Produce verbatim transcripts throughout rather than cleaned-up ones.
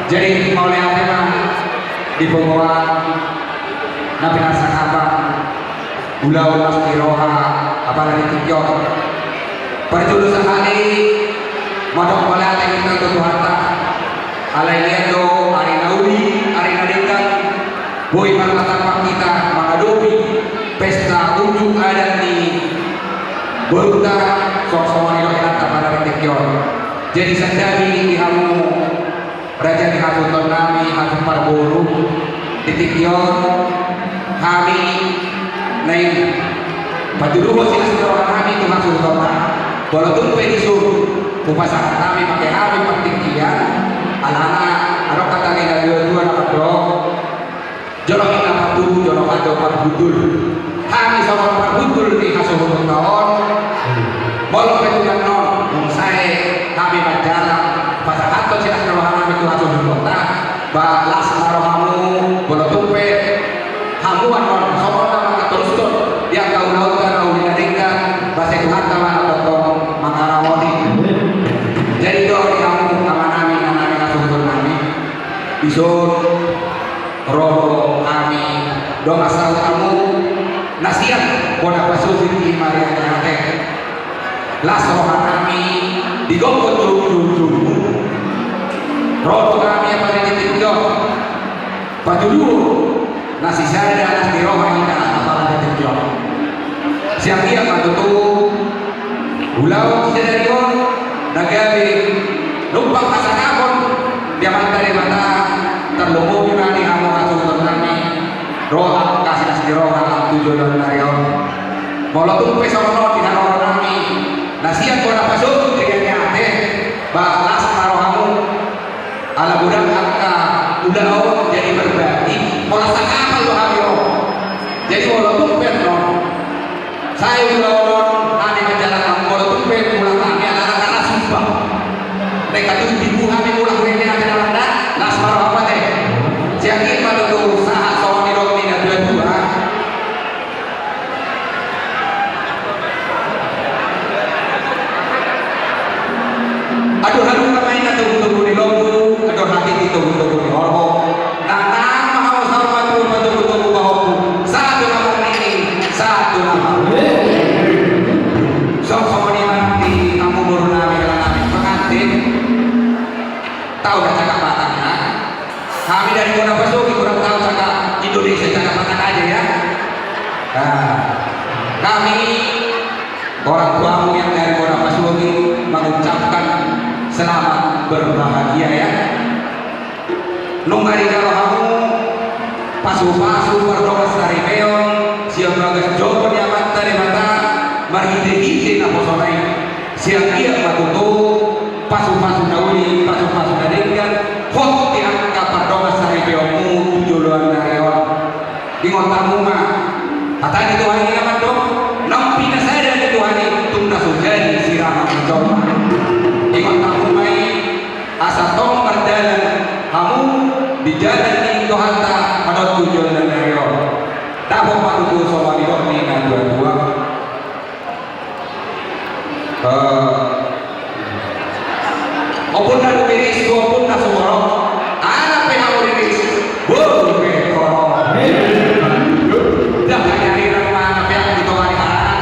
Jadi mauliate ma di punguan na pinarsangapan ulaon las ni roha apala di tingki on. Parjolo sahali mandok mauliate hita tu Tuhanta. Alai nian do ari na uli, ari na denggan, boi marmartapak hita mangadopi pesta unjuk adat ni borunta, songon i do hita apala di tingki on. Jadi santabi di hamu raja ni hasuhuton nami, hasuhuton parboru, di tingki on hami naeng patuduhon silas ni roha nami tu hasuhuton nami. Molo tung pe dison hupasahat hami, mangke hami partingkian, alana adong hata ni na tuatua na mandok, jolo hita patu, jolo hita parhundul. Hami songon parhundul ni hasuhutonta on. Molo pe tung annon, molo sae hami manjalang pasahathon silas ni roha nami tu hasuhutonta, ba las ma rohamu, molo tung pe hamu annon songon na mangatoruskan di angka ulaonta na uli na denggan, ba sai Tuhanta ma na tongtong mangaramoti. Jadi do di hamu ama nami, ina nami, hasuhuton nami, dison ro do hami dongan sahuta muna na sian bona pasogit i, Maria Nyate. Las roha nami di gokhon jujur. Ro do hami apala di tingki on patuduhon na sisada las ni roha hita apala di tingki on. Sian dia ma tutu ulaon sadari on na gabe lumbang hasangapon di Amanta Debata, tarlumobi ma di hamu hasuhuton nami, ro angka silas ni roha tu joloan ni ari on. Molo tung pe songon on di haroro nami na sian bona pasogit, Maria Nyate, ba las ma rohamu. Ala godang angka ulaon jadi marbagi, molo sangapal do hami ro. Jadi molo tung pe annon sae ulaon on hami manjalang, molo tung pe mulak hami alana na sumpah. Naeng tutu dibu hami mulak, Maria Nyate, alana las ma rohamu ate. Sian i ma tutu sahat songon nidok ni na tuatua. Adong halumpang ma i na togutogu ni lombu, adong hatiti togutogu ni horbo. Nang nang ma hamu saur matua, patogutogu pahompu, sahat tu na marnini, sahat tu na marnono. Songon i ma di hamu boru nami, hela nami, pengantin. Tahu dah cakap Batak, ya? Kami dari Kota Pasogit kurang tahu cakap Indonesia, cakap Batak aja, ya. Nah, kami orang tuamu yang dari Kota Pasogit mengucapkan selamat berbahagia, ya. Nunga dijalo hamu pasupasu pardongansaripeon sian bagas joro ni Amanta Debata marhitehite naposona i. Sian dia ma tutu pasupasu na uli, pasupasu na denggan, hot di angka pardongansaripeonmu tu joloan ni ari on. Ingot hamu ma hata ni Tuhan i na mandok, naung pinasada ni Tuhan i tung na so jadi siraman ni jolma. Ingot hamu ma i, asa tong mardalan hamu di dalan ni Tuhanta manontu joloan ni ari on. Dapot ma tutu songon nidok ni na tuatua. Eh, ompung na rumiris, ompung na sumorop, ala pe hamu riris, boru pe torop. Ndang hariran ma na peak di tonga ni haranan.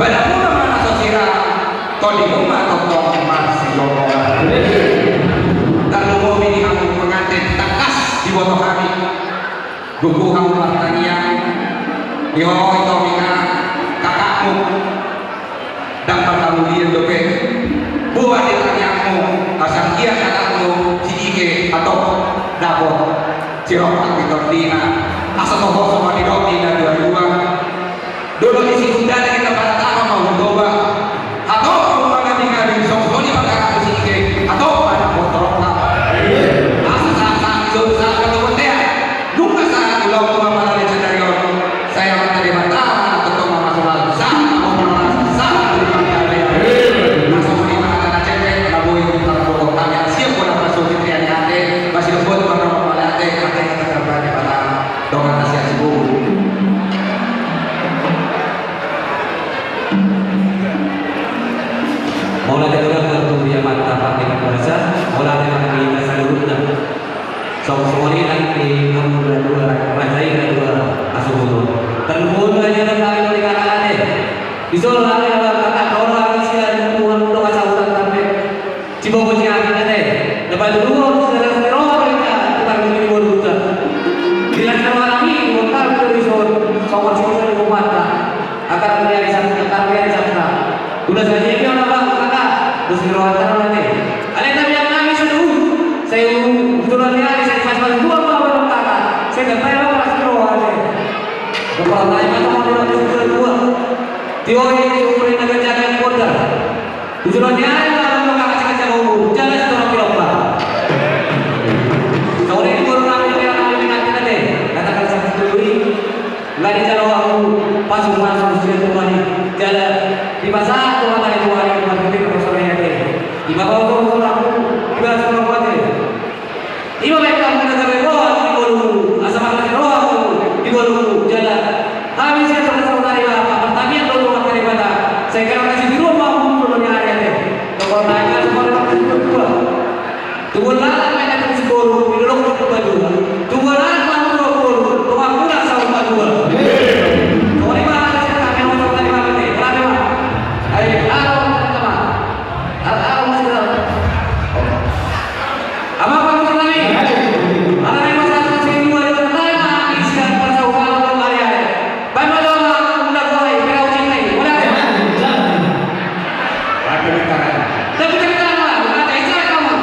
Badanmuna ma na so sirang, tondimuna ma tongtong marsidohonan. Tarlumobi di hamu pengantin, tangkas diboto hami. Gogo hamu martangiang, di ho ito, ninna kakakmu. Ndang marhamulian dope. Boan di tangiangmu, asa anggiat anakmu si Ike hatop dapot sirompak di tondina. Asa toho songon nidok ni na tuatua. Dolok ni Sigundang, na parhatahon ma Utoba. Hatop ma ngabingabing, songon i ma anakmu si Ike, hatop ma dapot rongkap. Asa sahat-sahat ni solu, sahat ma tu bontean. Nunga sahat ulaonmu apala di sadari on. Sai Amanta Debata ma na tongtong mamasu-masu. Sahat ma horas, sahat ma di panggabean. Asa songon i ma hata na jempek na boi tarboto hami sian bona pasogit ni ate. Masih boi ma na mauliate, ate na tarbahen Debata. Dongan na sian si Boru. Bocah anak ate, dapat dulu harus ada seroa mereka tukar bini baru buta. Bila seroa lagi, buat tahu dari soal soal sini dari umat. Akan dia di sana, akan dia di sana. Dulu saja dia orang bang kakak, terus seroa taruh nanti. Ada tapi yang kami seru, saya utulan dia di sana pas dua apa belum kakak, saya dapat apa seroa nanti. Kepala naik atau mau dua dua. Tioi, umur yang agak jaga kota. Tujuan ni ari ma lam mangkasihon jago jala sitorop pilomba. Sauri ni boru nami, nami nami nami nami. Katakan satu dulu i. Nggak dijalo aku pasu pasu sian Tuhan i. Jala di masa Tuhan ada Tuhan i. Tuhan i. Di bawah Tuhan aku. Di bawah Tuhan aku. Ima baen hamu na gabe roha di ngolunmu, asa marlas ni roha hamu di ngolunmu, jala hami sian sahuta-huta ni Debata, martamiang do tu Debata, sai gabe na sitiruon ma hamu tu ngolu ni ari ate. Tongtong nai ma songon na tua. Tubuan lalat ma na tubu siboru, di dolok ni Tumbadua. Tubuan lalat ma tubu boru, tubu boru, tubu boru saur matua. Songon i ma hami sian sahuta-huta ni Debata, ate. Ai, alo, teman-teman. Amang pangurusi nami. Ala ni masa sing dua dua nai ma isi dan pasau kalau belum hari hari. Baik, malam, malam, udah mulai, kira uji nih, udah. Tapi kita mah, kita kamu.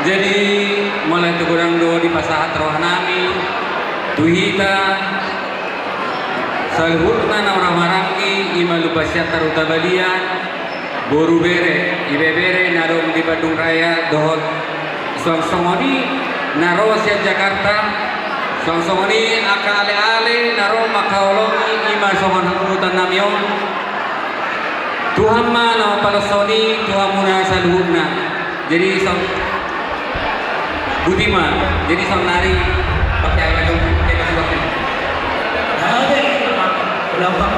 Jadi, molo tu godang do dipasahat rohanami tu hita saluhutna na marhahamaranggi, i ma Lumban Siantar Hutabalian, boru, bere, ibebere na adong di Bandung Raya dohot suang songon i na ro sian Jakarta, suang songon i angka aleale na ro mangkaholongi, i ma songon hapungutan nami on. Tuhan ma na mampalosoni tu hamuna saluhutna. Jadi, so, boti ma. Jadi, saonari pakai air dong, pakai batu, pakai. Oke, ulang, Pak.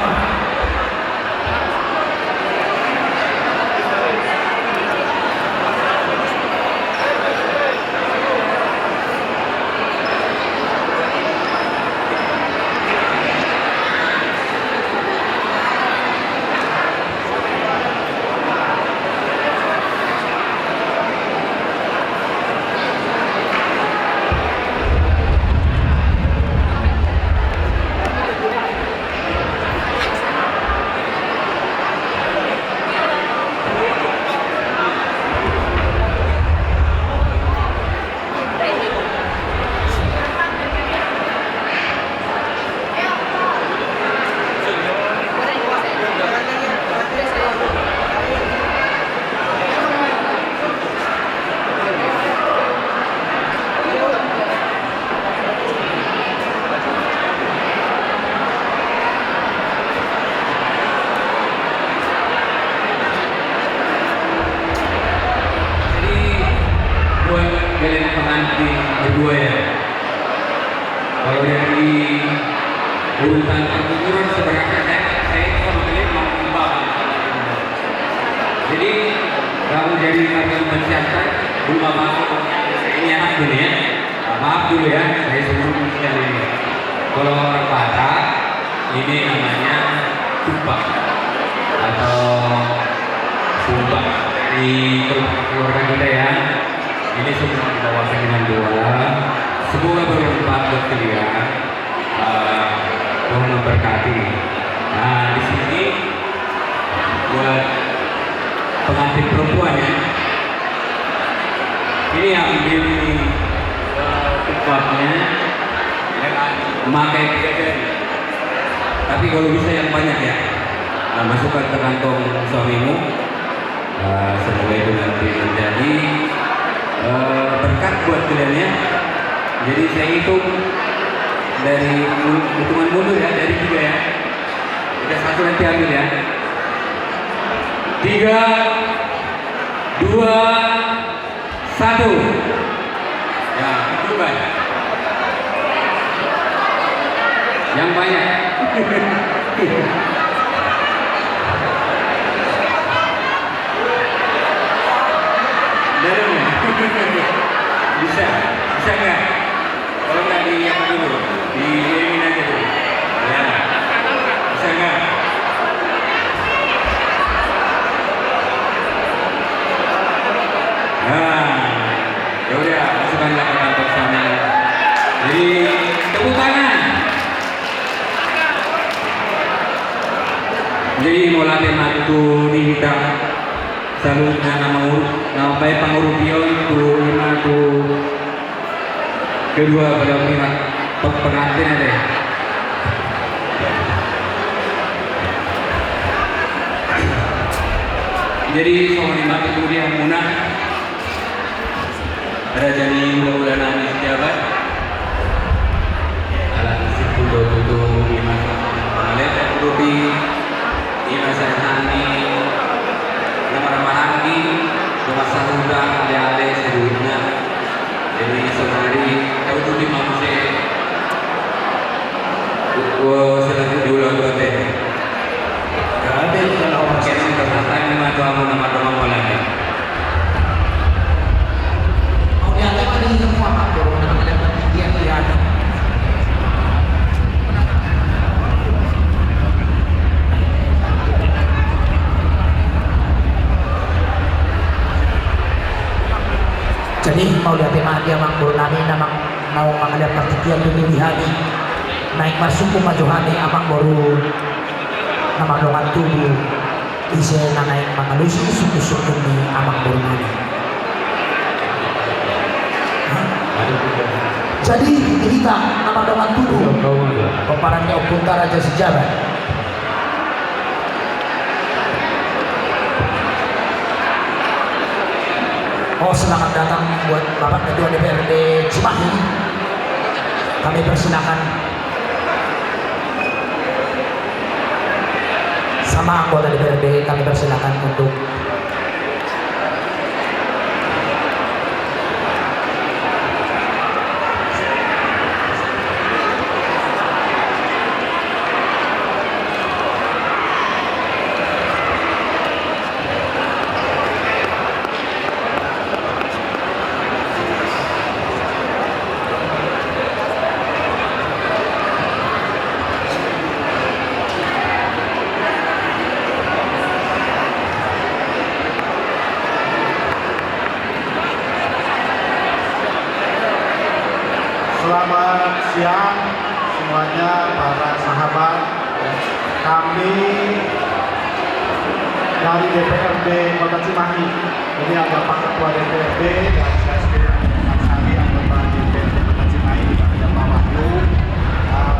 Jadi, buat kalian pengantin berdua ya, kalau dari urutan pertuturan sebenarnya saya, saya sama kalian mau lupa. Jadi, kamu jadi kami bersiapkan, belum apa-apa, ini anak dulu ya. Maaf dulu ya, saya sebut sekali ini. Kalau orang Batak, ini namanya tupak atau sumbak di keluarga kita ya. Ini semua kita bawakan dengan doa. Semoga bermanfaat buat kalian. Eh, Tuhan memberkati. Nah, di sini buat pengantin perempuan ya. Ini ambil, eh, tempatnya dengan memakai tiga jari. Tapi kalau bisa yang banyak ya. Nah, masukkan ke kantong suamimu. Eh, semoga itu nanti menjadi, eh, berkat buat kalian ya. Jadi saya hitung dari mul-, hitungan mundur ya, dari tiga ya. Udah satu nanti ambil ya. Tiga, dua, satu. Ya, bukan. Yang banyak. Dalam ya? Bisa, bisa nggak? Kalau nggak di apa dulu? Di ini aja dulu. Ya. Bisa nggak? Nah, ya udah, masukkanlah ke kantong sana. Jadi, tepuk tangan. Jadi, mauliate ma tu di hita saluhutna na manguru-, na mambaen pangurupion tu ima tu kedua belah pihak pe-, pengantin ate. Jadi, songon i ma tu di hamuna, raja ni hulahula nami Setiawan. Ala ni simpul do tutu ima songon pangalean pangurupi. Ima sahat nami na marhahamaranggi, dongan sahuta, aleale saluhutna. Jadi saonari tauduti ma muse. Wo, selanjutnya ulang tu ate. Gabe, kalau oke, nang pasahat nami ma tu hamu na mardongan holan. Mauliate ma di semua, Pak. Jadi, mauliate ma di amangboru nami na mang-, naung mangalean partingkian tu di hami. Naeng marsungkun ma jo hami amangboru na mardongan tubu. Ise na naeng mangalusi sungkunsungkun ni amangboru nami. Jadi, di hita na mardongan tubu, pomparan ni Ompunta Raja Sijabat. Oh, selamat datang buat Bapak Ketua D P R D Cimahi. Kami persilakan. Sama anggota D P R D, kami persilakan untuk Selamat siang semuanya, para sahabat. Kami dari D P R D Kota Cimahi, ini ada Pak Ketua D P R D dan saya sendiri, Mas Sari, anggota D P R D Kota Cimahi, ada Pak Wahyu. Ah,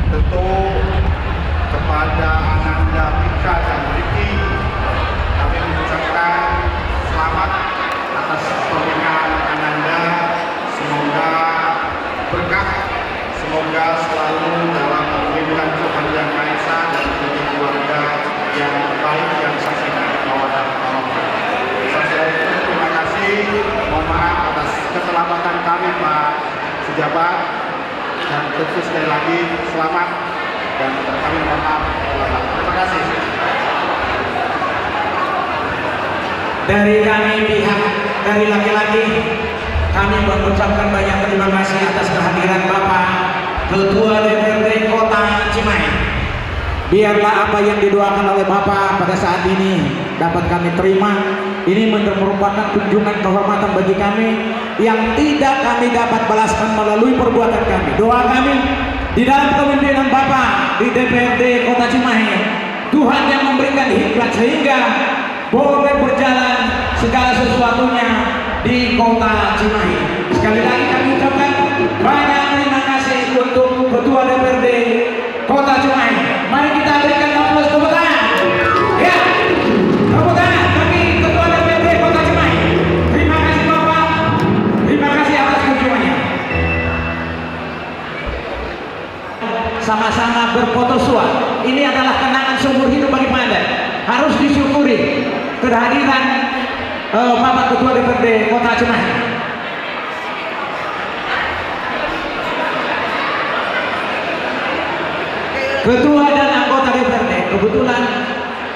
tentu kepada Ananda, Mika, dan Riki, kami mengucapkan selamat atas pernikahan Ananda. Semoga berkah, semoga selalu dalam pemerintahan Tuhan Yang Maha Esa dan menjadi keluarga yang baik, yang sakinah mawaddah warahmah. Saya kira itu, terima kasih. Mohon maaf atas keterlambatan kami, Pak Sijabat. Dan tentu sekali lagi selamat dan kami mohon maaf. Terima kasih. Dari kami pihak dari laki-laki, kami mengucapkan banyak terima kasih atas kehadiran Bapak Ketua D P R D Kota Cimahi. Biarlah apa yang didoakan oleh Bapak pada saat ini dapat kami terima. Ini merupakan kunjungan kehormatan bagi kami yang tidak kami dapat balaskan melalui perbuatan kami. Doa kami di dalam kepemimpinan Bapak di D P R D Kota Cimahi, Tuhan yang memberikan hikmat sehingga boleh berjalan segala sesuatunya di Kota Cimahi. Sekali lagi kami ucapkan banyak terima kasih untuk Ketua D P R D Kota Cimahi. Mari kita berikan aplaus, tepuk tangan. Ya, tepuk tangan bagi Ketua D P R D Kota Cimahi. Terima kasih, Bapak. Terima kasih atas kunjungannya. Sama-sama berfoto suar. Ini adalah kenangan seumur hidup bagi Pangandaran. Harus disyukuri kehadiran, eh, Bapak Ketua D P R D Kota Cimahi. Ketua dan anggota D P R D, kebetulan,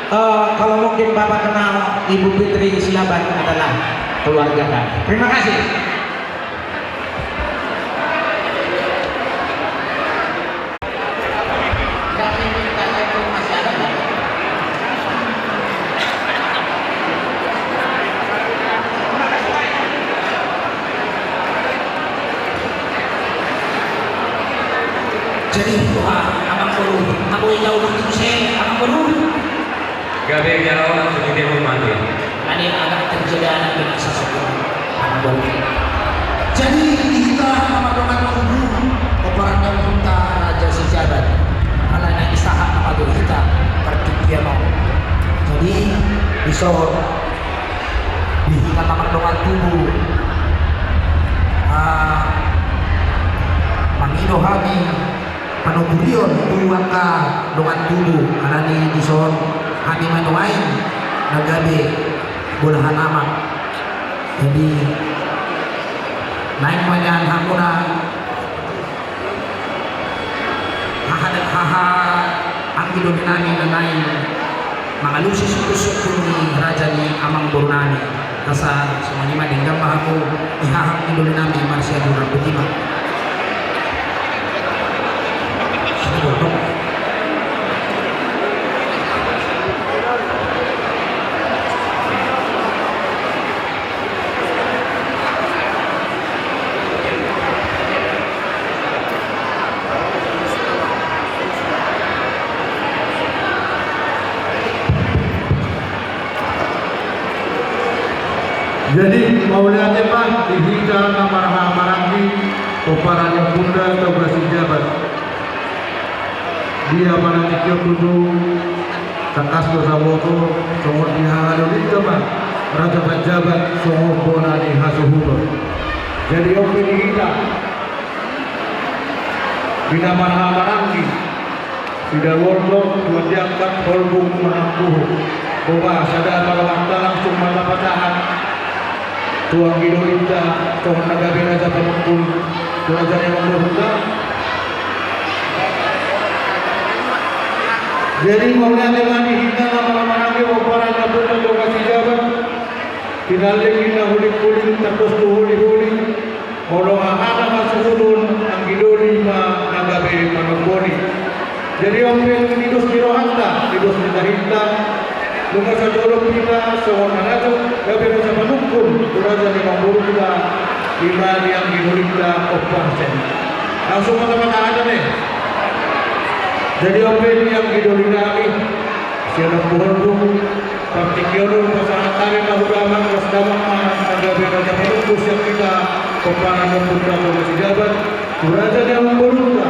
eh, kalau mungkin Bapak kenal, Ibu Fitri Silaban adalah keluarga kami. Terima kasih. Jadi, doa, Amangboru, abo i jauh muse, Amangboru. Gabe jauh, seperti mati. Tadi agak terjadi anak dengan sesuatu. Jadi, di hita na mardongan tubu, pomparan ni Ompunta Raja Sijabat. Alana i sahat nama tu hita partingkian on. Jadi, dison, di hita na mardongan tubu, ah, mangido hami panuturion tu angka dongan tubu, alani dison hami ma nuaeng na gabe bolahan amak. Jadi, naeng ma nian hamuna haha, haha, anggido ni nami na naeng mangalusi sungkun-sungkun ni raja ni amangboru nami. Asa songon i ma, denggan ma hamu di haha anggido ni nami, marsiaduran, botima. Jadi, mauliate ma di hita na marhahamaranggi, Pomparan ni Ompunta Toga Sijabat. Dia ma na tingki on tutu, tangkas do taboto, songon di hahadoli ma raja panjabat songon bona ni hasuhuton. Jadi on pe di hita, di na marhahamaranggi, Sidabolon, Tuan Jangkat, Holbung, Manampuhuk. Boha, sada ma rohanta, langsung ma tapatahat tu anggidolinta, songon na gabe raja panungkun tu raja ni amangborunta. Jadi mauliate ma di hita na marhahamaranggi, pomparan ni Ompunta Toga Sijabat. Tinallik ni na hulinghuling, tardos tu holiholi. Molo hahana hasuhuton, anggidoli ma na gabe manomboli. Jadi on pe di dos ni rohanta, di dos ni tahinta, nunga sajolo hita songon na gabe raja panungkun tu raja ni amangborunta, i ma di anggidolinta Ompu Arsen. Langsung ma tapatahat, ate. Jadi on pe di anggidolinami, sian Ompu Holbung, partingkian on pasahat hami ma tu damang, las damang ma na gabe raja panungkun sian hita, pomparan ni Ompunta Toga Sijabat, tu raja ni amangborunta,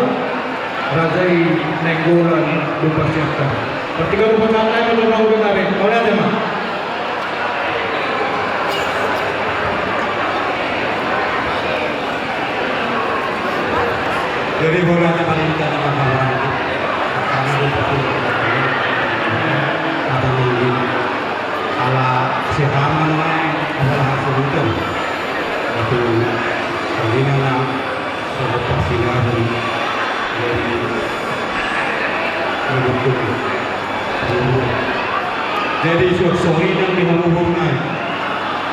raja i Nainggolan Lumban Siantar. Partingkian on pasahat hami ma tu damang, las damang. Mauliate ma. Jadi bola na paling utama kawan. Karena dia pasti ada mungkin ala sehaman lain, ala hasuhuton. Itu pembina lah, sebab pasti lah. Jadi Jadi suang songon i nang di hamu boru nai.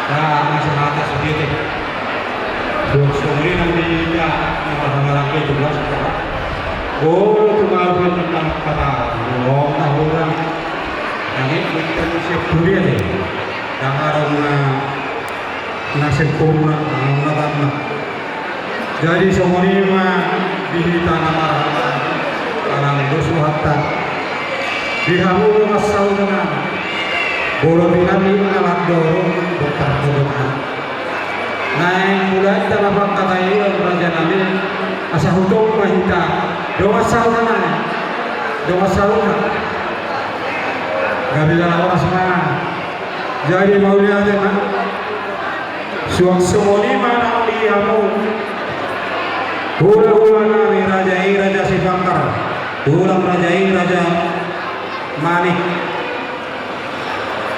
Ra masa hata sude te. Suang songon i nang di hita na marhahamaranggi, jelas. Boru tu mahu nang kata. Boru na hurang. Nang i kita siap turia te. Nang adong na na sempurna, na tamma. Jadi songon i ma di hita na marhaha, ala dos rohanta. Di hamu dongan sahuta nami, boru tinallik na landorong, dokter boru nami. Naeng mulai hita na pangkataion raja nami, asa hutong ma hita dongan sahuta nami, dongan sahuta. Gabe jala horas ma. Jadi mauliate ma. Suang songon i ma nang di hamu hulahula nami, raja i Raja Sibangkar, tulang raja i Raja Manik,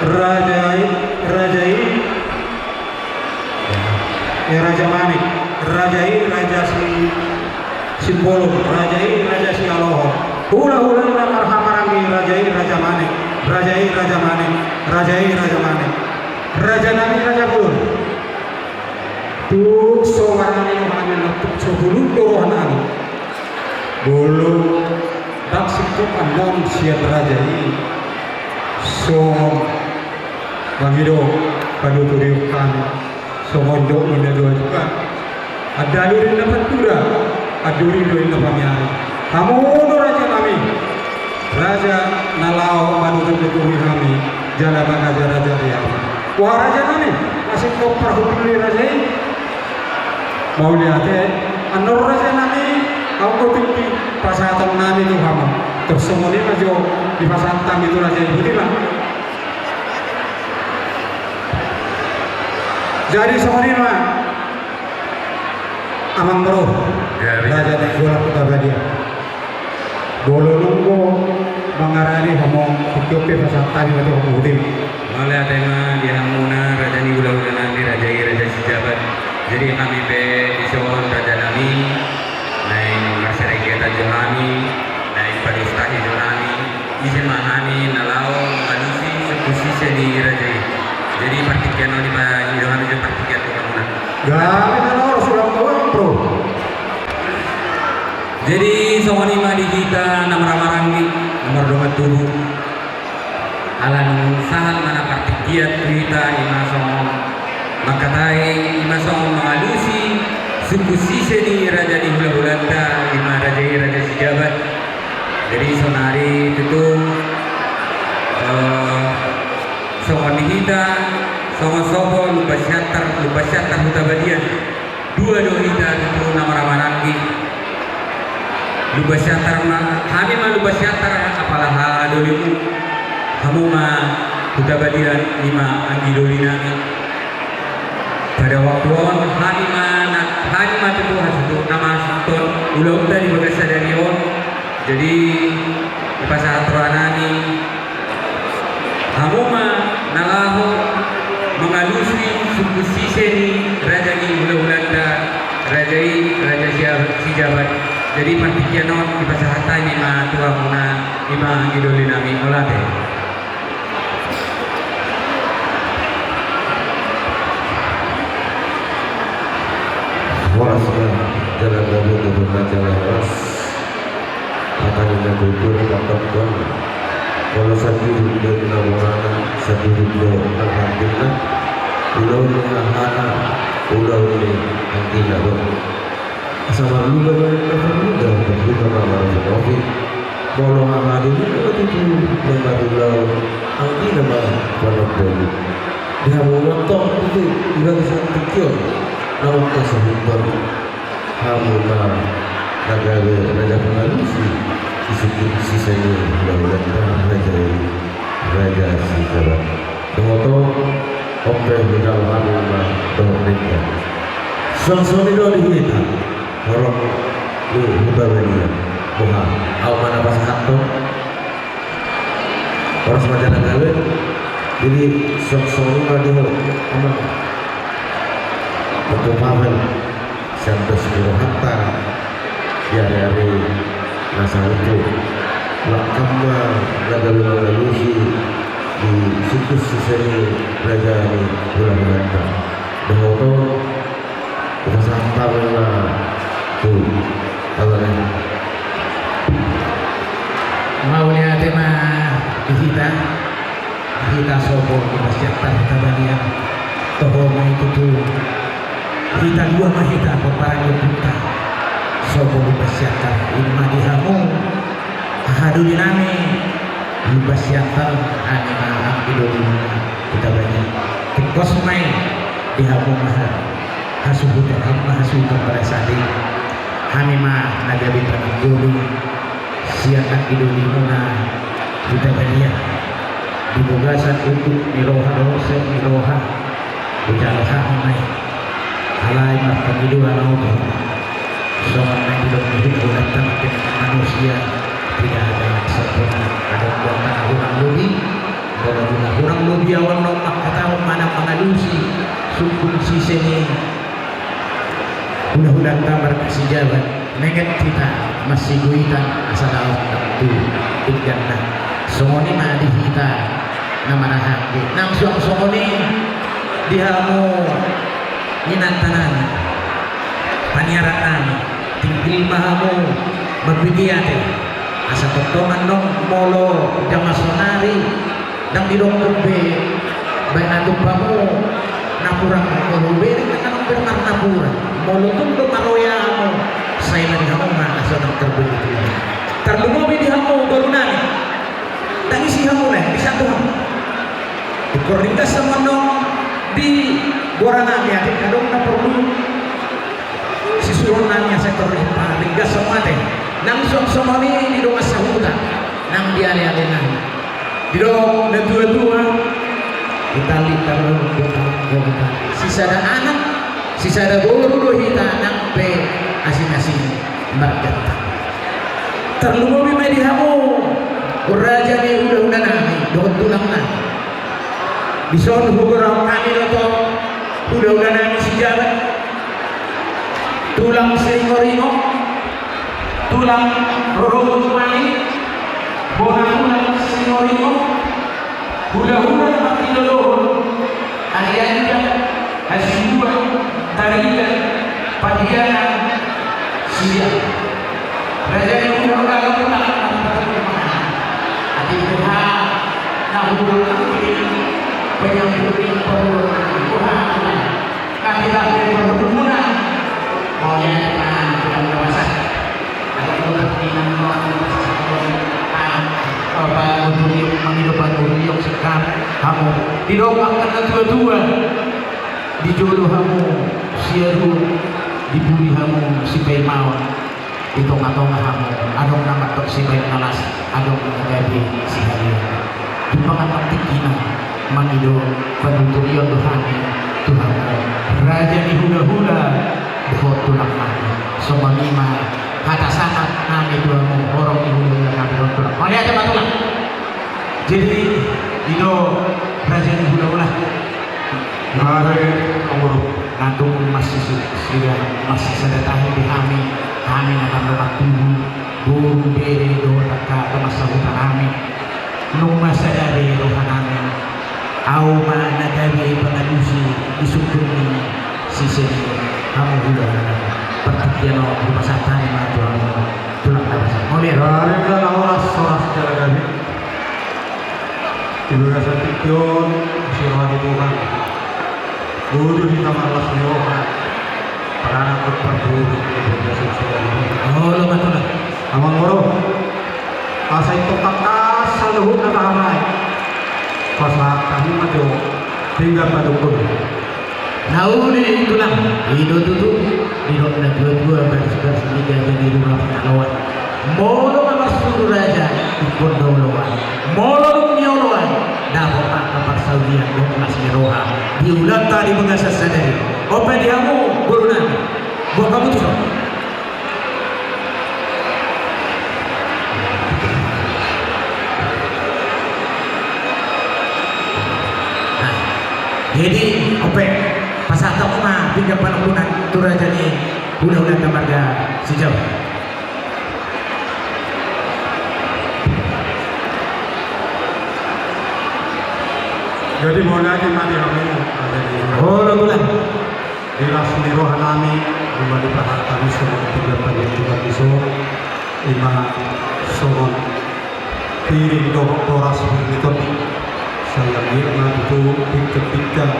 raja i, raja i, eh, Raja Manik, raja i Raja Si Simbolon, raja i Raja Sialohon. Hulahula na marhahamaranggi, raja i Raja Manik, raja i Raja Manik, raja i Raja Manik. Raja nami Raja Bolon. Tung so barani roha nami, tung so bulung do roha nami. Bolon, ndang singkop annon sian raja i. So mangido panuturion hami. Songon dok ni na dua juga. Andaluri na pantuda, anduri do i na pamiari. Hamu do raja nami, raja na laho manutup-nutupi hami, jala mangajar-ajari hami. Wah raja nami, masing kompar hubili raja i. Mauliate, annon raja nami, anggo tingki pasahaton nami tu hamu. Tor songon i ma jo dipasahat hami tu raja i, boti ma. Jadi songon i ma. Amang boru, raja ni Golap Huta Badia. Bolon on do mangarani hamu, tingki on pe pasahat hami ma tu hamu, boti. Mauliate ma di hamuna raja ni hulahula nami, raja i Raja Sijabat. Jadi hami pe dison raja nami, naeng marsiregetan jo hami, naeng padustahi jo hami. Ise ma hami na laho mangalusi sungkun sise ni raja i. Jadi partingkian on i ma, ido hami jo partingkian tu hamuna. Gabe na laho sulang tu bro. Jadi songon i ma di hita na marhahamaranggi, na mardongan tubu. Ala nunga sahat ma na partingkian tu hita, i ma songon mangkatai, i ma songon mangalusi sungkun sise ni raja ni hulahulanta, i ma raja i Raja Sijabat. Jadi sonari tutu, eh, songon di hita, songon sopo Lumban Siantar, Lumban Siantar Huta Badia. Dua do hita tutu na marhahamaranggi. Lumban Siantar ma, hami ma Lumban Siantar apala hahadolimu. Hamu ma Hutabalian, i ma anggi doli nami. Pada waktu on hami ma na, hami ma tutu hasuhuton na mangasuhuthon ulaonta di bagasan sadari on. Jadi, dipasahat roha nami, hamu ma na laho mangalusi sungkun sise ni raja ni hulahulanta, raja i Raja Sia-, Sijabat. Jadi, partingkian on dipasahat hami ma tu hamuna, i ma anggi doli nami. Mauliate. Horas ma jala gabe, gabe ma jala horas. Hata ni na tutu na pakkon. Molo sandiri do na borana, sandiri do na hangkina. Ulaon ni hahana, ulaon ni hangkina do. Asa marlunga ma na marlunga, marlunga ma marlunga. Molo hahana do na tutu na marlunga, hangkina ma marlunga. Di hamu ma tong tutu, di bagasan tingki on na mangkasuhuthon. Hamu ma na gabe raja pangalusi di sungkun sise ni hulahulanta, raja i Raja Sijabat. Dohot on pe hujalo hami ma dohot denggan. Suang songon i do di hita horong ni Hutabalian. Boha, ahu ma na pasahathon. Horas ma jala gabe. Jadi, suang songon i ma di ho, amang, Ompu Pavel, sian dos ni rohanta di ariari na saut. Langkam ma na gabe mangalusi di sungkun sise ni raja ni hulahulanta. Dohot on, hupasahat hami ma tu abang i. Mauliate ma di hita, di hita sopo Lumban Siantar Hutabalian. Toho ma i tutu, hita dua ma hita pomparan ni ompunta, sopo Lumban Siantar. I ma di hamu hahadoli nami Lumban Siantar, hami ma anggi doli Hutabalian. Tingkos ma i di hamu ma hasuhuton, hamu ma hasuhuton pada saat i. Hami ma na gabe tanggoli sian anggi dolimuna Hutabalian. Di bagasan unduk ni roha dohot sian ni roha, hujalo hami ma i. Alai marpangidoan ahu tu ho, songon na nidok ni hulahulanta, mangkin manusia tidak ada sempurna. Adong do na hurang lobi. Molo na hurang lobi ahu annon mangkatahon manang mangalusi sungkun sise ni hulahulanta marga Sijabat, menget hita masigoitan asa laos tu dengganna. Songon i ma di hita na marhahamaranggi. Nang suang songon i di hamu inanta nami, paniaran nami, tinggil ma hamu mambege ate. Asa tongtong annon molo jaman saonari, ndang didokkon be baen ahu tu hamu napuran, molo hubereng ndang adong be marnapuran. Molo tung do maroya hamu, sai na di hamu ma asa ndang tarbelutu. Tarlumobi di hamu boru nami, ndang isi hamu lae, bisa tu hamu. Tingkor ringgas hamu annon di goara nami, atik adong na porlu sisuruon nami asa tor ringgas hamu ate. Nang suang songon i di dongan sahuta nang di aleale nami. Didok na tuatua, di tali tarlumobi do hita, sisada anak, sisada boru do hita nang pe asing-asing marganta. Tarlumobi ma di hamu raja ni hulahula nami dohot tulang nami. Dison hugoarhon hami do tong hulahula nami Sijabat, tulang Siringoringo, tulang Roro Botumani, bona tulang Siringoringo, hulahula na martinodohon, Arianda, Hasibuan, Tarigan, Padianan, Sian. Raja ni hulahula, hulahula na martinodohon. Atik Tuhan, na hulahula, penyambut ni hulahula, hulahula. Kami lahir berhubungan. Mauliate ma di hamu na pasahat. Adong do na pinangido, ah, apa, mangido panuturion sian hamu. Didok angka na tuatua, di jolo hamu siaduon, Di pudi hamu sipaimaon, di tonga-tonga hamu adong na mandok sibaen na las, adong na gabe sihaliangan. Jumpang ma tingkina mangido panuturion do hami tu hamu, raja ni hula-hula dohot tulang nami. Songon i ma hata sangap nami tu hamu, horong ni hula-hula nami dohot tulang. Mauliate ma tulang. Jadi i do raja ni hula-hula. Mari, amang boru. Na tung masisada tahi di hami, hami na tardongan tubu, boru, bere dohot angka dongan sahuta nami. Nunga sada be roha nami, ahu ma na gabe pangalusi di sungkun ni sise ni hamu hula-hula nami. Partingkian on hupasahat hami ma tu hamu tulang na basa. Mauliate. Dari na horas-horas jala gabe. Di bagasan tingki on, asi roha ni Tuhan. Boi do hita marlas ni roha. Pala na tung parboru di bagasan sian on. Olo ma tulang. Amang boru. Asa i tong tangkas saluhutna taharai. Pasahat hami ma jo pinggan panungkun. Na uli tulang, i do tutu, didok na tua-tua, baris-baris ni gaja ni rura Pangaloan. Molo ma marsuru raja, ingkon do oloan. Molo dung nioloan, dapot angka parsaulian dohot las ni roha di ulaonta di bagasan sadari. On pe di hamu boru nami. Boan hamu tuson. Nah, jadi on pe, pasahat hamu ma pinggan panungkunan tu raja ni hula-hula na marga Sijabu. Jadi mauliate ma di hamu. Olo tulang. Di las ni roha nami, nunga dipasahat hami songon pinggan panungkunan dison, i ma songon piring dohot boras, piring ni tondi. Sai anggiat ma tutu pinggan-pinggan,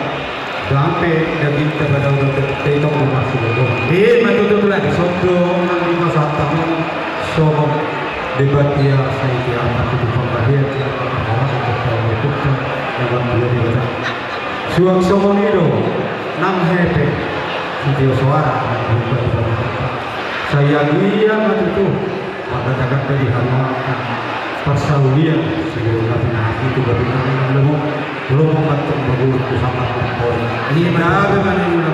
dang pe dagingta, padao dohot dagingta, i tong do marsibobohon. I ma tutu tulang. Dison do nang dipasahat hami songon debat ia, sai di apa tutu pambahean ia, apa pambahasan ia, apa pambahasan ia, apa pambahasan ia. Suang songon i do nang hepeng, sitio soara nang hepeng. Sai anggiat ma tutu marganda-ganda di hamu angka parsaulian, sitio na pinahan i tu gabingan na lomo, lomo ma tong bagus tu sangkap na pori. Iya, gabe ma niula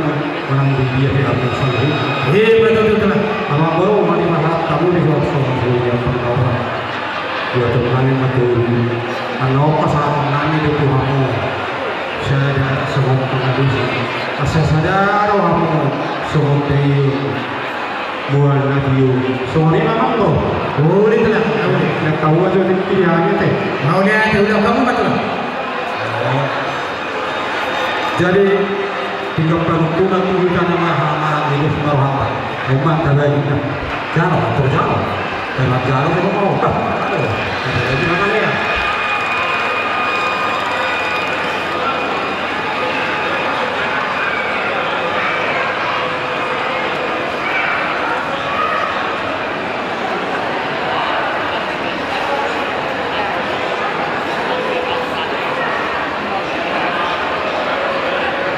manang di dia di hamu saluhut. Iya, betul, betul, betul. Amang boru, mari ma hata hamu di suang songon songon i, amang boru. Dua tong nami ma tu, annon pasahaton nami do tu hamu. Sada songon pangalusi, asa sada roha hamu songon tio mual na tio. Songon i ma, amang boru. Uli tulang, uli. Na tau aja di pilihan i te. Mauliate, uli, hamu ma tulang. Jadi pinggan panungkunan tu hita na marhaha-, marhaha ni bos marhaha. Emang tanda indah. Jalo, atur jalo. Emang jalo, emang mau. Aduh, ada lagi makan ya.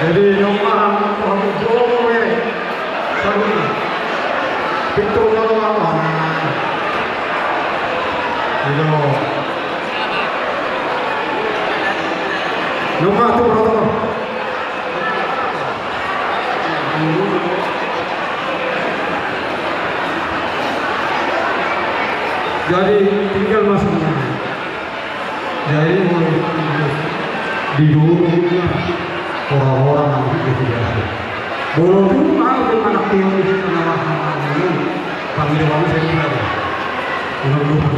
Jadi, nunga hamu tu hamu boru, eh. Saluhutna. Pintu jolo ma hamu. Ido. Nunga tu protokol. Jadi, tinggal masuk. Jadi, mulai di dulu, orang-orang yang itu biasa. Belum dulu, mau di mana, yang di mana, mana, mana. Panggil kami, saya bilang, "Ulang dulu, Pak."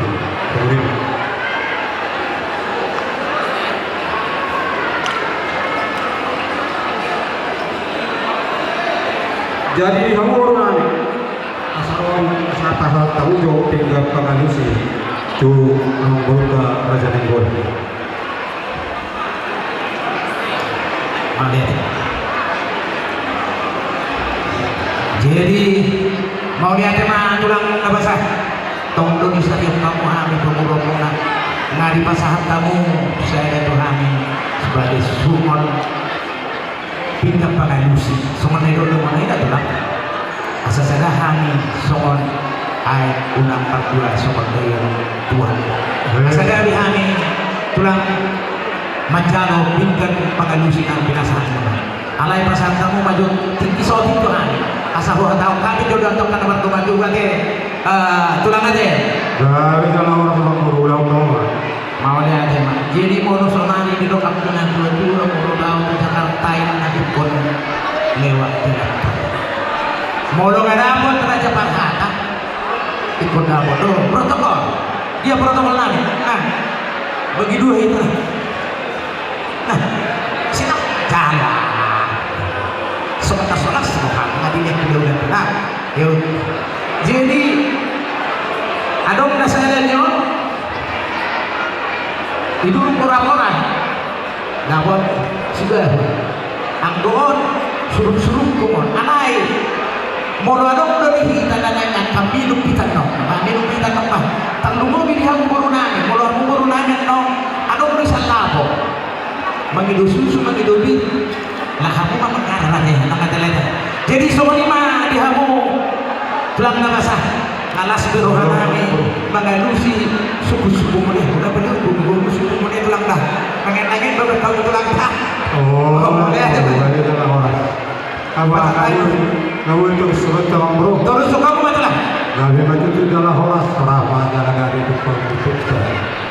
Jadi, hamu boru nami, asa ro, asa pasahat hamu jo pinggan pangalusi tu amang boru, Raja Nainggolan. Mauliate. Jadi, mauliate ma tulang na basa. Tong do disarion hamu hami pamoruonmuna, na dipasahat hamu sada tu hami sebagai sungon pinggan pangalusi. Songon na nidok ni amang boru, tulang. Asa sada hami songon aek unang pardua songon daion tuan. Asa gabe hami tulang manjalo pinggan pangalusi na pinasahatmuna. Alai pasahat hamu ma jo tingki saotik tu hami. Asa huhatahon hami jo dohot angka na mardomu jo ate, eh, tulang ate. Gabe jala orang rumah guru ulang toma. Mauliate ma. Jadi molo sonari didok angka na tua-tua molo lao tu Jakarta i na ingkon lewat Jakarta. Molo nga dapot Raja Parhata ingkon dapot do protokol. Dia protokol nami. Nah, bagi dua itu. Nah, sina jalan. Sebentar solas bukan tadi dia udah udah. Nah, yuk. Jadi adong na sada ni on. Idurung pora-pora. Dapot sudah. Anggo on surung-surung tu on. Alai molo adong do di hita na naeng angka minum hita annon. Bah, minum hita annon bah. Tarlumobi di hamu boru nami. Molo hamu boru nami annon adong do sian lapo. Mangido susu, mangido bir. Lah hamu ma mangaran ate, na mate lada. Jadi songon i ma di hamu tulang na basa. Las be roha nami mangalusi suku-suku muna. Udah bener, suku muna tulang da. Pengen nangin baru tahu tulang da. Oh, oh, iya, iya, iya, iya. Apa, kamu, kamu terus terus sama, bro. Terus suka apa tulang? Gabe ma tutu jala horas, rahma jala gabe tu pangkutut.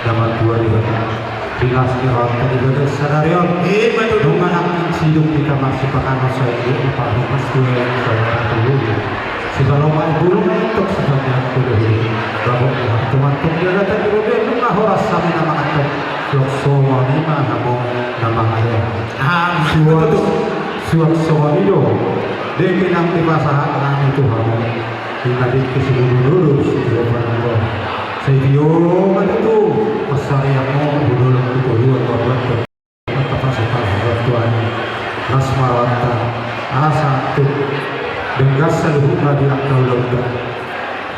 Zaman dua ribu. Di las ni rohanta di bagas sadari on. Ima tutu. Dung nangkin sidung hita marsipanganon sae di parhumas dua yang saudara tuhu. Sisalomo i bulung na intok sisalomo i bulung. Babok ni hartu mantuk dia datang di robe nunga horas sami na mangantok. Suak songon i ma hamu na mangalehon. Amin. Suak, suak songon i do. Dengke nang dipasahat nami tu hamu. Di na dengke si bulung lulus di robe nang roha. Sai tio ma tutu, pasarian mo, budolon tu toluan, marbuat tu. Mata pasukan, buat Tuhan. Las ma rohanta, asa tu. Denggan saluhutna di angka ulaonta.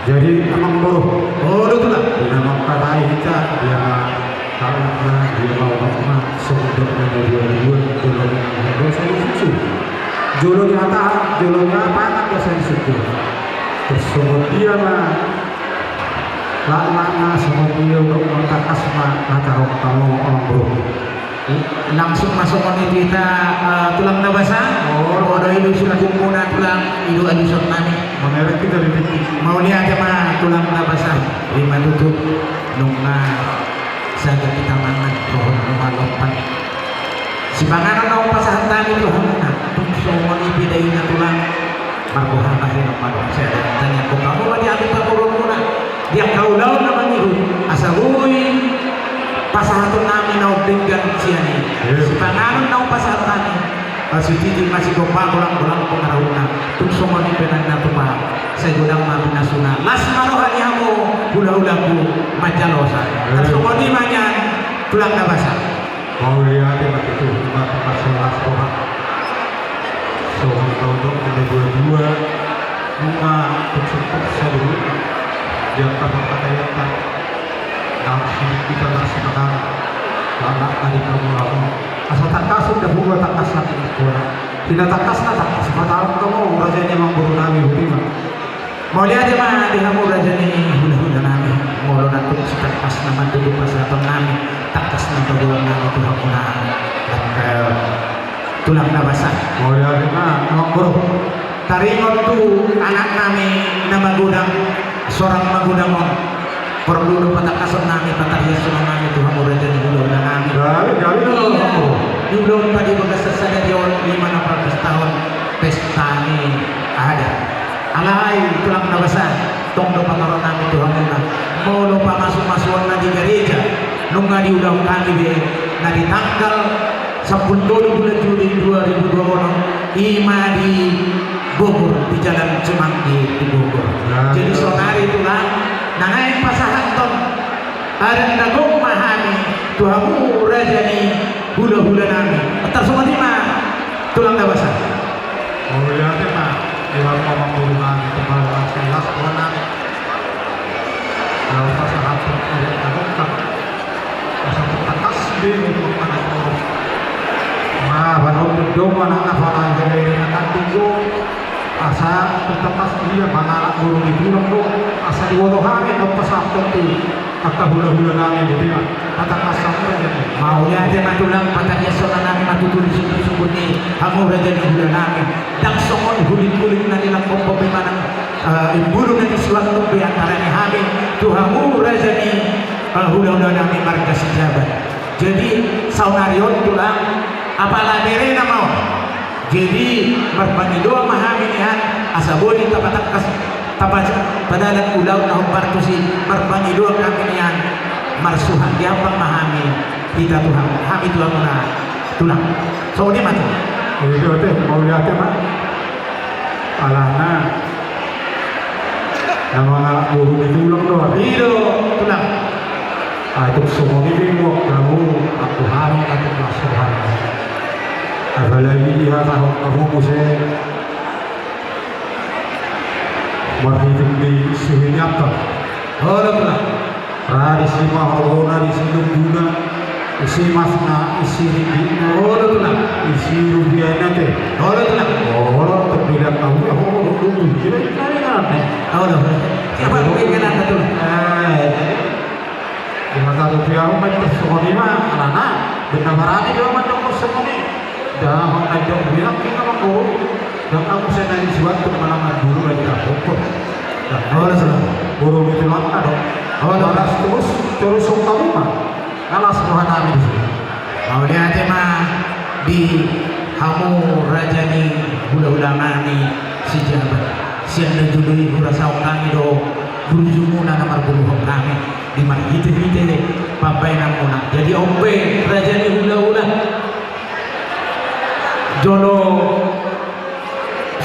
Jadi, amang boru. Oh, do tulang. Di na mangkatai hita, dia ma, tahu na, dia ma, umak ma, sodok na, dia, dia, jolo ni, jolo ni susu. Jolo ni hata, jolo ni apa, na, dia, susu. Terus, dia ma, Lak, lak, na songon i do, tangkas ma na taon hamu, amang boru. Langsung ma songon i tu hita, eh, tulang na basa. Oh. Molo i do suku muna tulang, i do alusan nami. Mangerek hita di tingki. Mauliate ma tulang na basa. Ima tutu. Nunga sahat hita mangan, dohot nunga lompan. Sipanganon na hupasahat nami tu hamuna, tung songon i pe daina tulang. Marboha ma hira manuk, sai adong tangiangkon hamu ma di hami parboruonmuna, di angka ulaon na mangihut, asa boi pasahaton nami na umdenggan sian i. Iya. Sipanganon na hupasahat nami, pasititi ma sigompa, golang-golang pangarahutna, tung songon i pe na tupa, sai godang ma pinasuna, las ma roha ni hamu, hula-hulaku, manjalosa. Iya. Tarsongon i ma nian, tulang na basa. Mauliate ma tutu, ima tu marsilas roha. Songon na didok na dua-dua, nunga tuksuk-tuksuk saluhutna. Di angka pangkataianta. Nang sidung hita na sipanganon. Lak na di hamu-hamu. Asa tangkas on da huba tangkas na di sikola. Di na tangkas na tangkas ma taon hamu, raja ni amang boru nami, botima. Mauliate ma di hamu raja ni hula-hula nami, molo na tung sitangkas na mantudu pasahaton nami, tangkas na paboa nami tu hamuna, eh, tulang na basa. Mauliate ma, amang boru. Taringot tu anak nami na magodang, sorang magodang on. Porlu do patangkason nami, patariashon nami tu hamu raja ni hula-hula nami. Gabe, gabe. Iya. Di ulaon padi bagasan sadari on, ima na parpestahon pesta ni adat. Alai tulang na basa, tong do patorang nami tu hamuna. Molo pamasu-masuonna di gareja, nunga diulahon hami be, na di tanggal sampulu tolu bulan Juli dua ribu dua onom, ima di Bogor, di Jalan Cimangge di Bogor. Nah. Jadi saonari tulang, na naeng pasahathon adat na gok ma hami tu hamu raja ni hula-hula nami. Tarsongon i ma tulang na basa. Mauliate ma, di hamu amang boru nami, tu hamu las ni las roha nami. Laos pasahathon adat na gok ma. Asa tangkas be untuk anak boru. Nah, baru dong anak apa lagi dari anak kandung. Asa Tangkas dia mangalap boru ni tulang do, asa diboto hami do pasahathon tu angka hulahula nami di dia. Patangkas sampai jadi. Mauliate ma tulang, patangkas songon nami ma tutu di sungkun-sungkun ni hamu raja ni hula nami. Ndang songon hulingkuling na nilangkon pe manang, eh, imbulu na nisuan tu be antara ni hami tu hamu raja ni, eh, hulahula nami marga Sijabat. Jadi saonari on tulang, apala berena ma on. Jadi marpangidoan ma hami nian, asa boi tapatangkas, tapa-, padalan ulaon na hombar tusi, marpangidoan hami nian, marsuhat diampang ma hami, hita tu hamu, hami tu hamuna tulang. Songon i ma tulang. Jadi oke, mauliate ma. Alana na mangalap boru ni tulang do. I do tulang. Atik songon i do hamu, anggo hami atik las roha. Apalagi dihatahon hamu muse marhite di suhi ni ampang. Olo tulang. Ra disi ma horbo na, disi lombuna, isi masna, isi ringgitna. Olo tulang. Isi rupiahna pe. Olo tulang. Olo, terbilang kau ya, olo, olo, olo. Jadi, ini kan aneh. Olo. Siapa yang bikin anda tulang? Eh, di mata rupiah, umat, songon i ma, alana, benda barani, dia mandok songon i. Dah, mau ngajak bilang, kita mau. Ndang muse na disuan tu manang mandulu lagi na pokok. Olo tulang. Boru ni tulang do. Olo. Balas terus, terus sungkalu ma. Las roha nami disi. Mauliate ma di hamu raja ni hulahula nami Sijabat. Sian na jolo i hurasahon hami do burju muna na marboruhon hami di marhitehite pambaenan muna. Jadi on pe raja ni hulahula. Jolo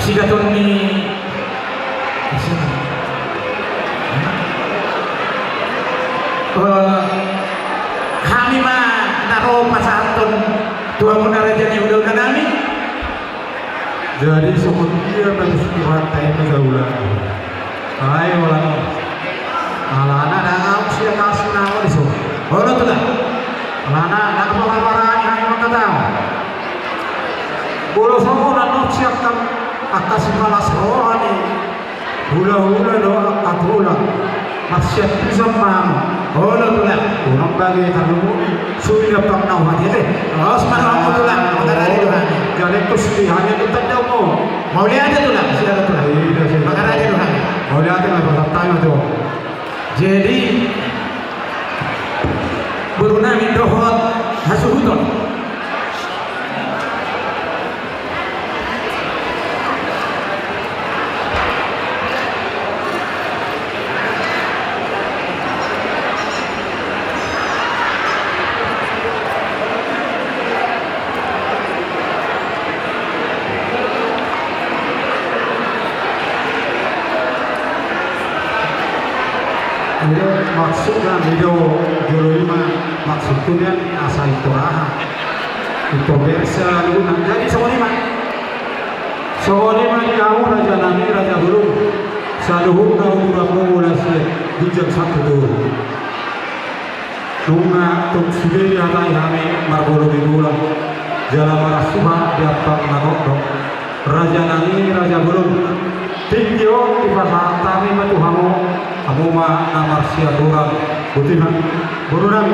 sigaton ni, eh, hami ma na ro pasahathon tu hamuna raja ni hulahula nami. Jadi songon dia ma tusi hata i ma gaula. Ai, olo. Alana ndang ahu sian asi na olo dison. Olo tulang. Alana ndang pola barani hami mangkatahon. Molo songon on sian angka sipalas roha ni hulahula do angka tulang. Marsiantusan ma hamu. Olo tulang. Unang bage tarlumobi. Sudah pang nau hati ate. Os ma hamu tulang. Mangarade do hami. Jadi terus di hanya tu tanda mo. Mauliate tulang, silakan tulang. Iya, silakan. Mangarade do hami. Mauliate ma, pasahat hami ma tu. Jadi boru nami dohot hasuhuton. Jadi maksudna, ido jolo i ma maksudna, asa itor aha, itor bersa luna. Jadi songon i ma. Songon i ma di hamu raja nami, raja bolon. Saluhutna uduranmu mulai sian ginjang sahat tu toru. Nunga tung sude dihatai hami marboru ni tulang, jala marsuhat di ampang na gondok. Raja nami, raja bolon. Tingki on dipasahat hami ma tu hamu, hamu ma na marsiaturan. Boti ma, boru nami.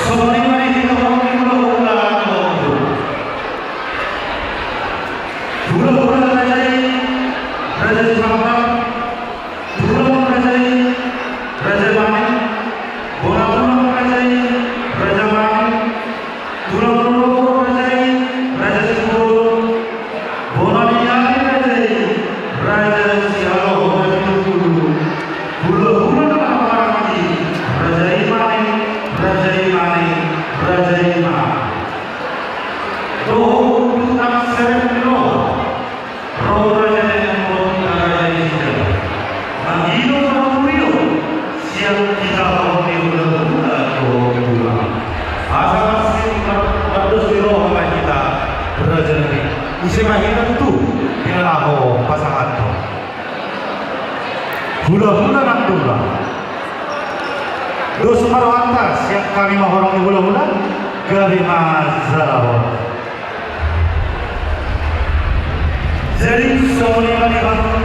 Songon i ma di hita, songon i ma di hita. Hulahula raja i, Raja Sipangkal, tulang raja i, Raja Manik, bona tulang raja i, Raja Manik, tulang raja i, Raja Sipulu, bona ni raja i, Raja Sialoho Sipulu, hulahula na marhahamaranggi, raja i Manik, raja i Manik, raja i Manik. Dohot tu nang serep ni roha. Ro raja ni roha, raja ni sijalo. Mangido ma hurion sian hita horong ni hulahula dohot tulang. Asa marsing mardos ni roha ma hita, raja nami. Ise ma hita tutu di na laho pasahathon. Hulahula nang tulang. Dos ma rohanta sian hami ma horong ni hulahula, gabe ma jala on. Jadi songon i ma di hamu,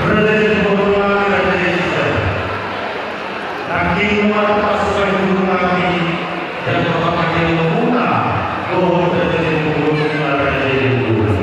raja ni hulahula, raja ni sijalo. Nangkin ma pasahat hami, dan bapak hami muna, dohot raja ni hulahula, raja ni hulahula.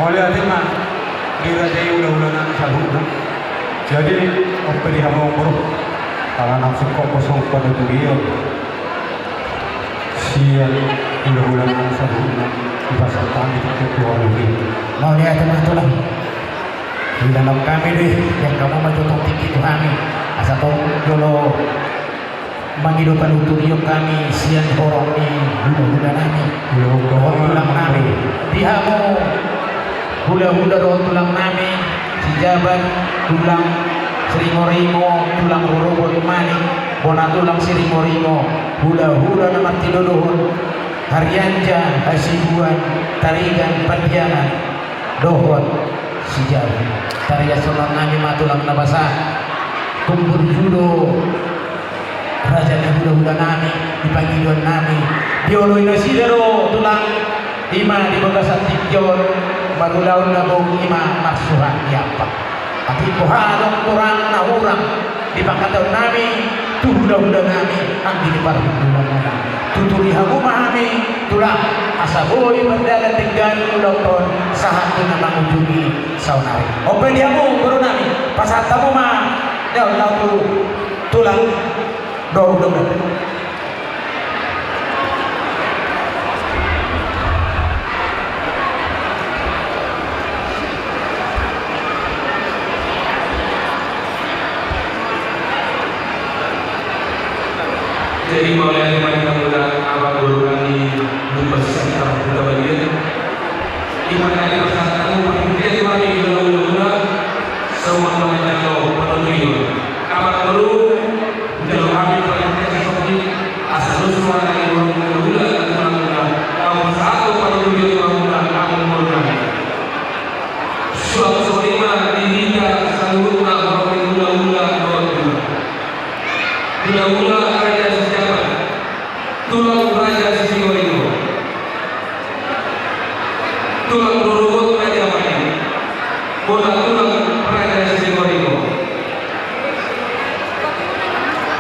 Mauliate ma di raja i, hulahula nami saluhutna. Jadi, on pe di hamu, amang boru, ala naung singkop bosong panuturion sian hulahula nami saluhutna, dipasahat hami tu hamu. Mauliate ma, tulang. Didalan hami do i, jangka ma jotong tingki tu hami. Asa tong jolo mangido panuturion hami sian horong ni hulahula nami dohot tulang nami. Di hamu hulahula dohot tulang nami, Sijabat, tulang Siringoringo, tulang rorobot Manik, bona tulang Siringoringo, hulahula na martinodohon Harianja, Hasibuan, Tarigan, Pandiangan dohot Sijabat. Tariashon nami ma tulang na basa. Tung burju do raja ni hulahula nami di pangidoan nami. Dioloi nasida do tulang, i ma di bagasan tingki on, marulaon na gok i ma marsuhat ni ampang. Atik boha adong torang na hurang di pangkataion nami tu hulahula nami, anggi ni parhundulmuna. Tuturi hamu ma hami, tulang, asa boi mardalan denggan ulaonta on sahat tu na mangujungi saonari. On pe di hamu boru nami, pasahat hamu ma, ya, laho tu tulang dohot hulahula. Jadi, mauliate ma di hamuna, amang boru nami, lumbas santa huta badia. Ima na di pasahat hamu, mauliate ma di hamuna, saur matua manjalo panuturion. Amang boru, jalo hami paling tingki, asa dos ma na di hamuna hulahula, na tulang na, na pasahat panuturion tu hamuna, amang boru nami. Suang songon i ma di hita saluhutna, horong ni hulahula dohot tulang. Hulahula Raja Sijabat, tulang Raja Sisingoringo, tulang rorobot Raja Manik, bona tulang Raja Sisingoringo.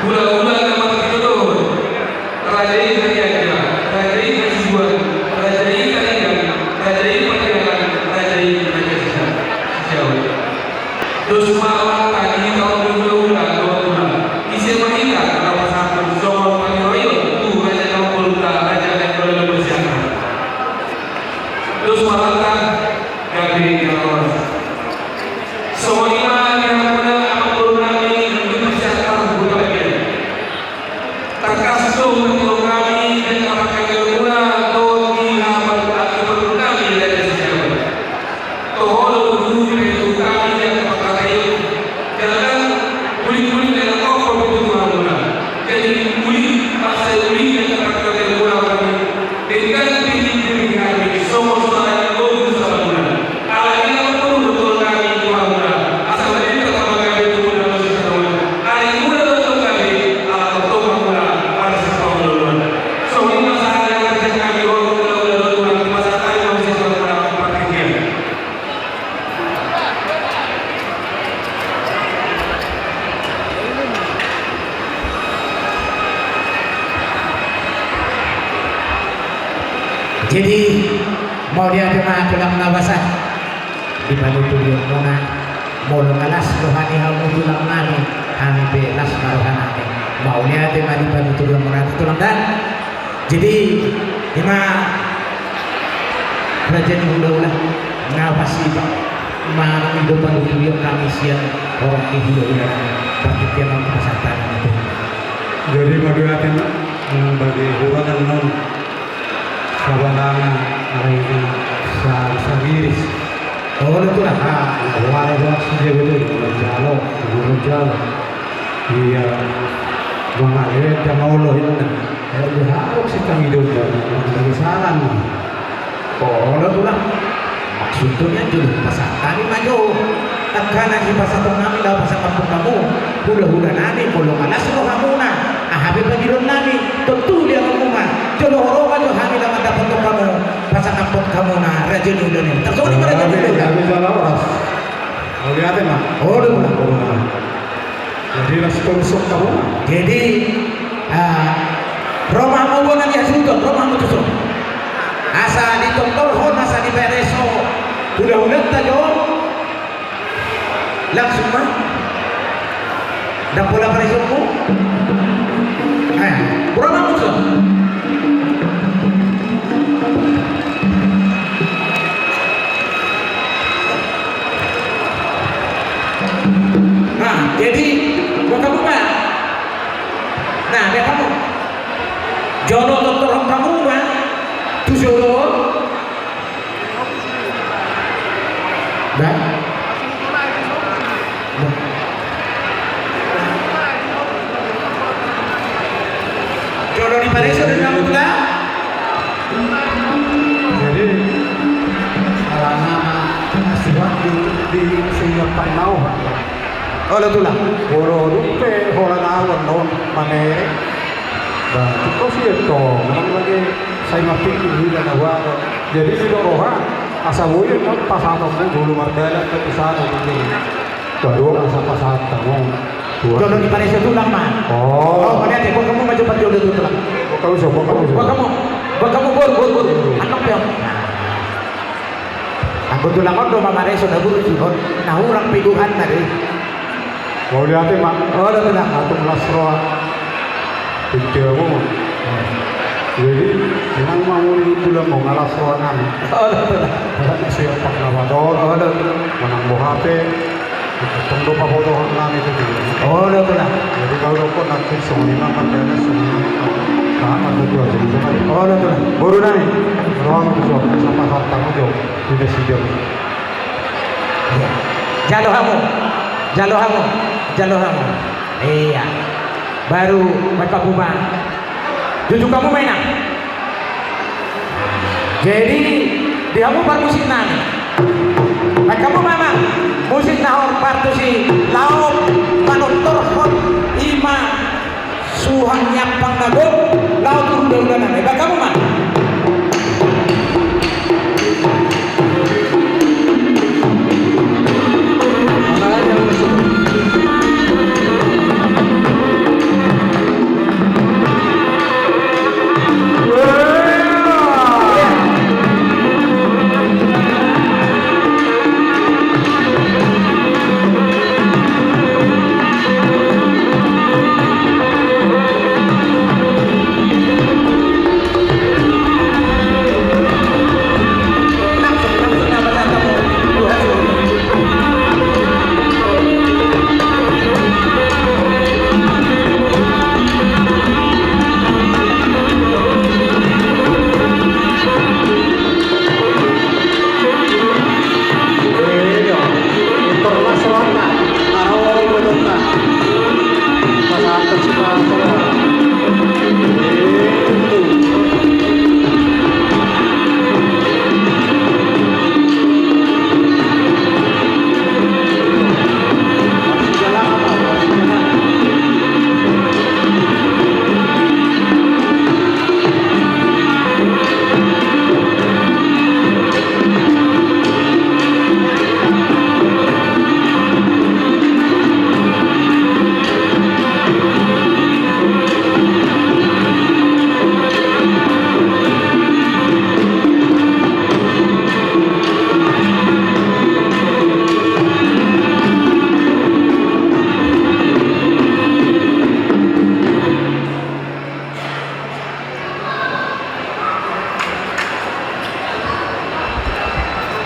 Hulahula na martinodohon, raja i Harianja, raja i Hasibuan, raja i Tarigan, raja i Pandiangan, raja i Raja Sija-, Sijabat. Dos ma rohanta di hita on hulahula dohot tulang. Ise ma hita na pasahathon songon pangidoan tu raja ni boruta, Raja Nainggolan Lumban Siantar. Dos ma rohanta, gabe jala horas. Jadi, mauliate ma tulang na basa di panuturion muna. Molo na las roha ni hamu tulang nami, hami pe las ma roha nami. Mauliate ma di panuturion muna, tulang da. Jadi, ima raja ni hulahula na pasipa mangido panuturion hami sian horong ni hulahula nami. Partingkian ma pasahat hami tu. Jadi, mauliate ma, bagi hurang annon. Sabalangan, alai di sa-, sagiris. Olo tulang. Ah, wala doang si jago tu, manjalo, manjalo. Ia, mangalewet dan olo inna. Ia, diharap si kami dulu, manjalo saran. Olo tulang. Maksudnya jolo pasahat hami ma jo. Angka na sipasahaton nami laho pasangaphon hamu hulahula nami, molo na las rohamuna, aha pe pangidoan nami, tontu diampehon hamu ma. Jolo ho ro ma jo hami laho mandapothon hamu, pasangaphon hamuna raja ni hulahula nami. Tarsongon i ma raja ni hulahula. Hami jala horas. Mauliate ma. Olo tulang. Jadi las torus hamu ma. Jadi, ah, ro ma hamu bona ni hasuhuton, ro ma hamu tuson. Asa ditortorhon, asa dipareso hulahulanta jo. Langsung ma. Ndang pola paresonmu. Eh, ro ma hamu tuson. Nah, jadi, buat kamu, Pak. Nah, buat kamu. Jolo tortorhon hamu ma tu jolo. Bah. Bah. Jolo dipareso do hamu tulang. Jadi, alana ma asuhan di, di sehingga panau. Olo tulang. Olo dope holan awan non manere. Bah, tiko sih to, memang lagi saya mati di hila na baru. Jadi, di roha, asa boyo non pasahaton dulu mardalan ke sana dulu. Baru asa pasahaton. Jolo dipareso tulang ma. Oh. Oh, mana te, buat kamu maju pat jolo tu tulang. Buat kamu so, buat kamu so. Buat kamu, buat kamu bor, bor, bor. Anak pion. Anggo tulang on do mamareso na burju on, na hurang piduhan na dei. Mauliate ma. Olo tulang. Atung las roha. Pintu mo. Jadi, memang mamuni tulang mo, las roha nami. Olo tulang. Siap pak na bator. Olo tulang. Menang boha pe. Tong do pabotohon nami tu. Olo tulang. Jadi kau dokon nanti songon i ma pardana songon i. Tahan ma tu tulang. Olo tulang. Boru nami. Roha ma tu tulang. Sama harta mo jo. Sudah sidang. Iya. Jalo hamu. Jalo hamu. Jalo hamu. Iya. Baru mereka bubar. Jujuk hamu ma inang. Jadi, di hamu parmusik nami. Baen hamu ma amang musik na hot partusi laho manortorhon ima suhang ni ampang na gok laho tu hulahula nami. Baen hamu ma.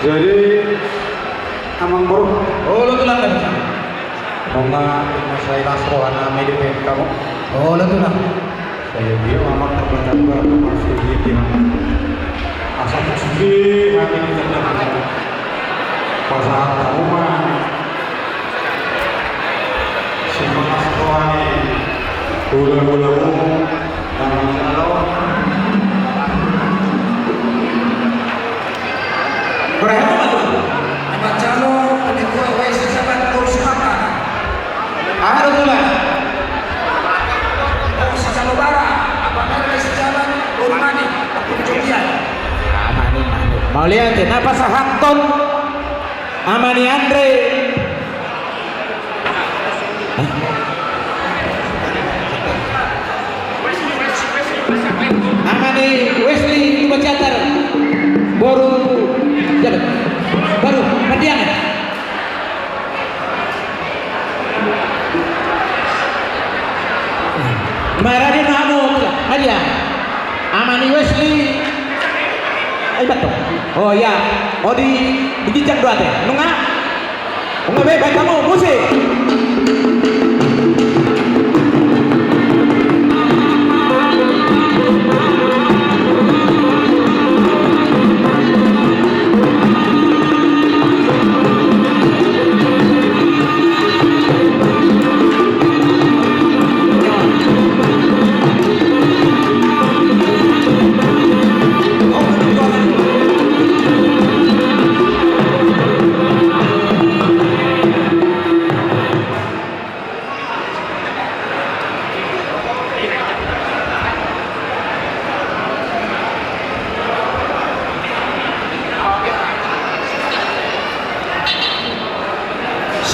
Jadi, amang boru. Olo tulang. Nunga, nunga sai las roha nami di pengkamu. Olo tulang. Sai dia amang terbenam berapa masuk di dia. Asa suci hati di tengah. Pasahat hamu ma. Simalas roha ni hula-hulamu. Berapa tu? Empat calon, ada dua W S C Jabat, kursi apa? Aha do tulang? Kursi calon bara, apa namanya W S C Jabat, kursi mani, apa jogian? Mauliate, na pasahathon, Ama ni Andre. Hah? Ama ni Wesley Lumban Siantar. Boru Jabat. Boru Pandiangan. Maradi ma hamu, Maria. Ama ni Wesley. Ai, betul. Oh, ya. Oh, di, di ginjang do ate. Nunga. Nunga be, baen hamu, musik.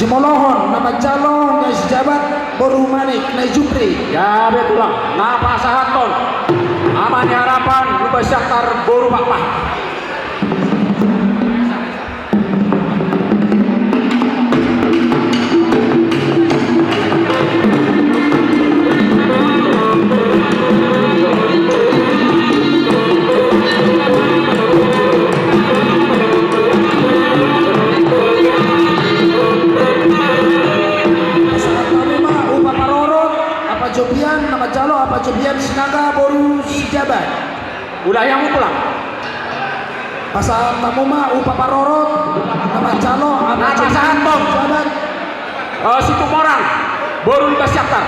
Simolohon, na manjalo, na sijabat, boru Manik, na i Jupri. Gabe tulang, na pasahathon. Ama ni Harapan, Lumban Siantar, boru Pakpahan. Pasahat hamu ma, Upa Parorot, Apa Jobian, na manjalo, Apa Jobian Sinaga, boru Sijabat. Ulahi hamu tulang. Pasahat hamu ma, Upa Parorot, na manjalo, Apa Jobian Sinaga. Eh, Situmorang, boru Lumban Siantar.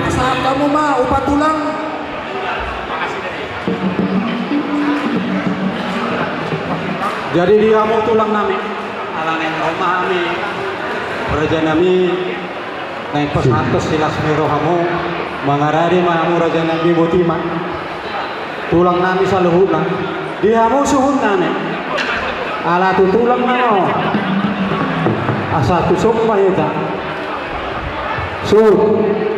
Pasahat hamu ma, Upa Tulang. Jadi di hamu tulang nami, ala naeng ro ma hami, raja nami, naeng pasahathon silas ni rohamu, mangarade ma hamu raja nami, boti ma. Tulang nami saluhutna, di hamu suhut nami. Ala tu tulang nami, asa tu son ma hita. Suhut.